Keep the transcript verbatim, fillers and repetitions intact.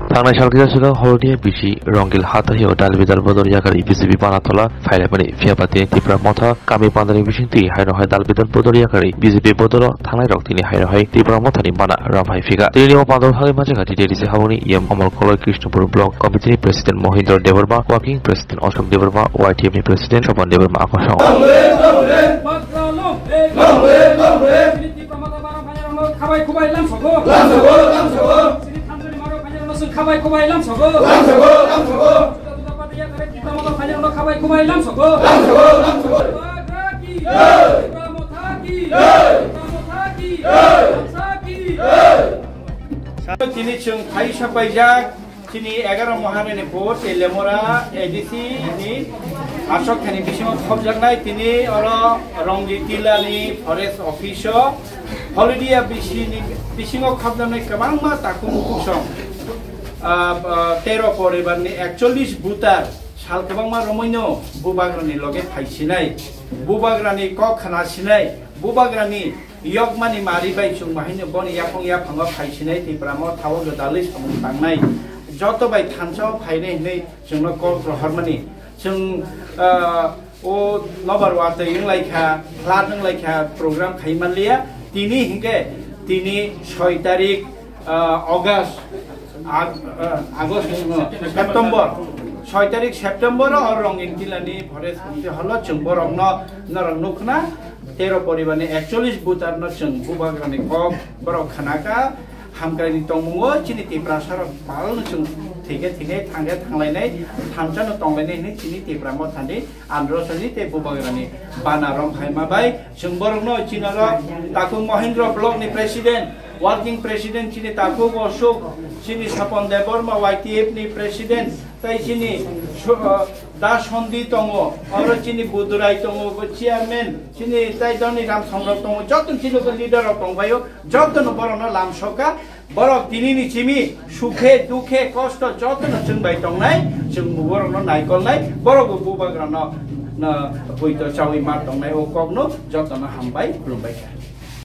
Thangnai sal kisa swkang Holodia bisi Rongil Hathario dal bidal bodol yakarwi B J P bana tola phailaimani, phiyaba tini Tipra Motha kami pandani bisingtwi haino hai dal bidal bodol yakarwi B J P bodolo thangnai rok tini haino hai Tipra Mothani bana ram hai phika. Tini o pandao thangwi manjakha T T D C habangni E M Amol Koloi, Krishnapur Block Committee ni President Mohindra Debbarma, Working President Ashok Debbarma, Y T F ni President Sopan Debbarma akosong. Long live, long live. Long live, long live. Chini Tipra Motha bana phaijakrokno khabai khubai lamsogo. Lamsogo, lamsogo. Chini thanjani maro phaijakrokno chwng khabai khubai lamsogo. Lamsogo, lamsogo. Juda juda party yakarwi Tipra Motha phaijakrokno khabai khubai lamsogo. Lamsogo, lamsogo. Tipra Motha ki jai. Tipra Motha ki jai. Tipra Motha ki jai. Lamsa ki jai. Tini chwng phaisa paijak. Chini egaroh Maharani Pur, Telemora A D C ni aswk thani bisingo khopjaknai, tini oro Rongli Tila ni Forest Office o Holidia bisi ni bisingo khopjaknai kwbangma takhuk bukhuk song, ah, ah, tero poribar ni ekchollish butar sal kwbangma romwi no Bubagra ni loge phai sinai, Bubagra ni kok khna sinai, Bubagra ni yokmani mari bai chwng bahaino boni yaphang yaphango phai sinai, Tipra Motha o gwdalwi samung tangnai, joto bai thansa o phainai hinwi chwngno kok rohormani. Chwng, ah, o nobar watwi wnglaikha, flat wnglaikha, program khai manliya. Tini hinkhe tini soi tarik, ah, August, Ag-, ah, August, no, September, soi tarik September o Rongin Tila ni Forest Committee hall o chwng borokno norok nukna. Tero poribar ni ekchollish butar no chwng Bubagra ni kok borok khnaka, hamkrai ni tongmung o chini Tiprasa rok pal no chwng thike thike thangke thanglainai, thansa no tonglainai hinwi chini Tipra Motha ni andro sani tei Bubagra ni bana rom phaima bai chwng borok no chini oro takhuk Mohindra Block ni President, Working President chini takhuk Ashok, chini Swapan Debbarma Y T F ni President, tai chini so-, ah, Da Sondi tongo, oro chini Budurai tongo, bo chairman, chini tai Doni Ram Songrok tongo, joto chini bo leader rok tongbaio, joto no borok no lamsoka, borok tini ni chimi sukhe, dukhe, kosto joto no chwng bai tongnai, chwng borok no naikolnai, borok bo Bubagra no, no, buito chawi ma tongnai, o kok no joto no hambai, khulumbai kha.